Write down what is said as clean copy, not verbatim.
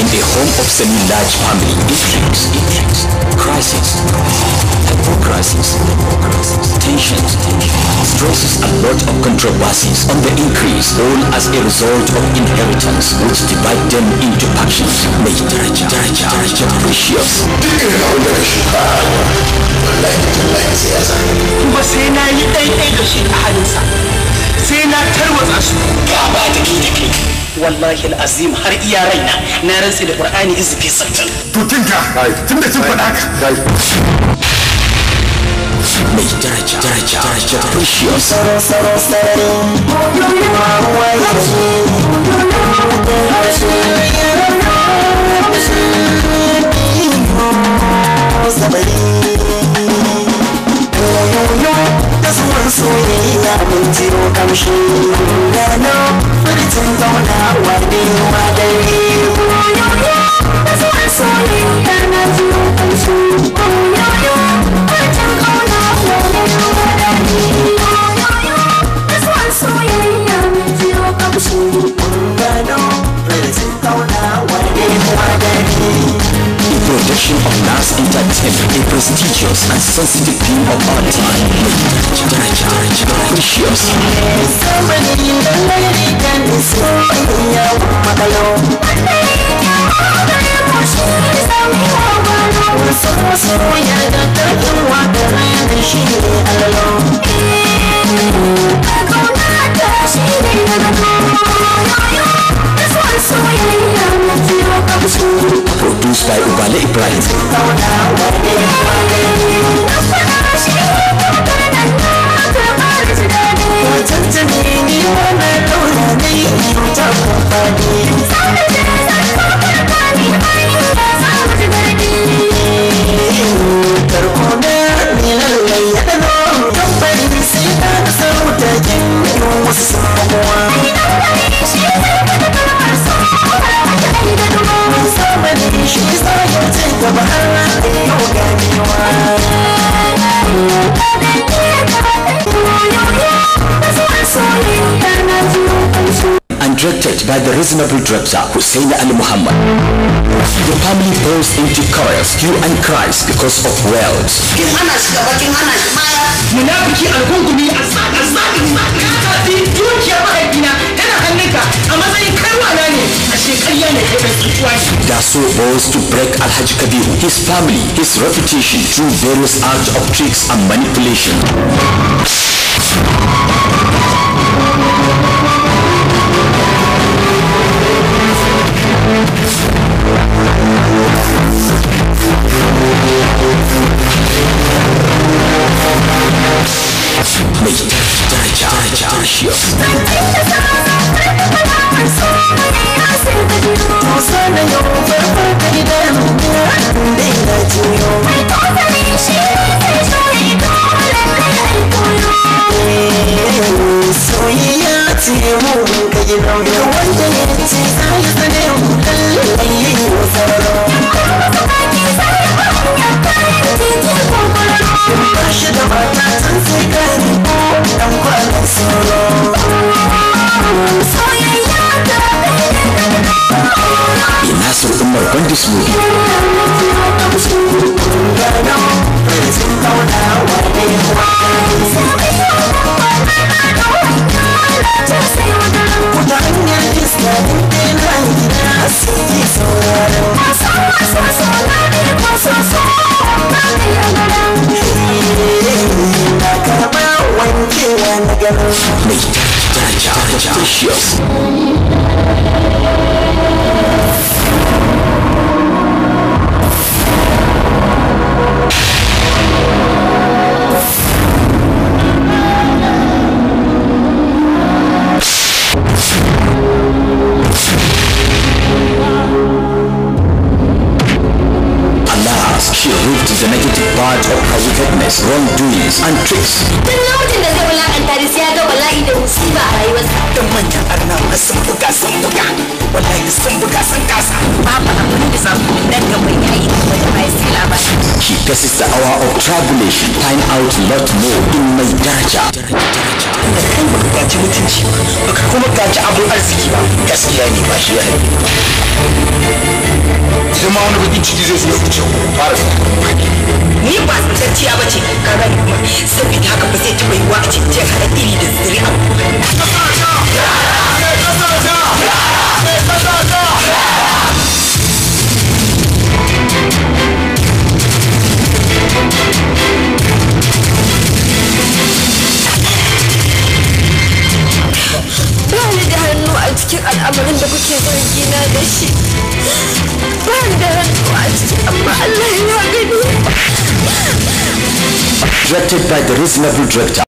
In the home of semi-large family, intrigues, crisis, hypocrisies, tensions, stresses, and lot of controversies on the increase, all as a result of inheritance, which divide them into factions. Mai daraja, daraja, daraja, precious. Duk irin abin da ka shuka a rayuwa, wallahi tallahi sai ya same ka. Kuma sai na yi ɗaiɗai da shi a hannunsa, sai na tarwatsa su. Gaba da ke da kai. Wallahi azim har iya raina na rantsi da Qur'ani izifi 60. To kinka, tunda kin faɗa haka. Mai daraja, daraja, daraja, precious. A production of Nas Entertainment, a prestigious and sensitive film of our time. Mai daraja, daraja, daraja, precious. Produced by Ubale Ibrahim. And directed by the reasonable director Hussein Ali Muhammad. The family burst into chorus, hue and cries because of wealth. Kin hana shi gaba, kin hana shi baya. Munafiki algungumi azzalimi ka tafi dukiyar mahaifina tana hannunka a matsayin kai wana ne, ashe ƙarya ne kai mai tsuwa ne. Daso vows to break Alhaji Kabiru, his family, his reputation through various acts of tricks and manipulation. Mai daraja, daraja, precious. A Nasir Umar Bandis movie. Mai daraja, daraja, precious. Alas, she reaped the negative part of her wickedness. Lies, wrongdoings, and tricks. Duk lokacin da zai wulakanta ni sai ya ga bala'i da musiba a rayuwarsa. Dan manyan arna ma sun buga sun buga. Wallahi sun buga sun kasa. Babu abin da za ku nan gaba yayi gaba da bai sai labari. She faces the hour of tribulation. Find out lot more in Mai Daraja. Da kai baka gaji mutunci ba, baka kuma gaji abin arziki ba. Gaskiya ne ba shi ya haife. Idan ma wani bakin ciki zai zo ya wuce fara. Ni ba tsantacciya ba ce, ka gani kuma saboda haka ba zai taɓa yiwuwa a ce je haɗa iri da zuri'a. Ba ni da hannu a cikin al'amarin da kuke zargi na da shi. Ba ni da hannu a ciki amma Allah ya gani. Directed by the reasonable director.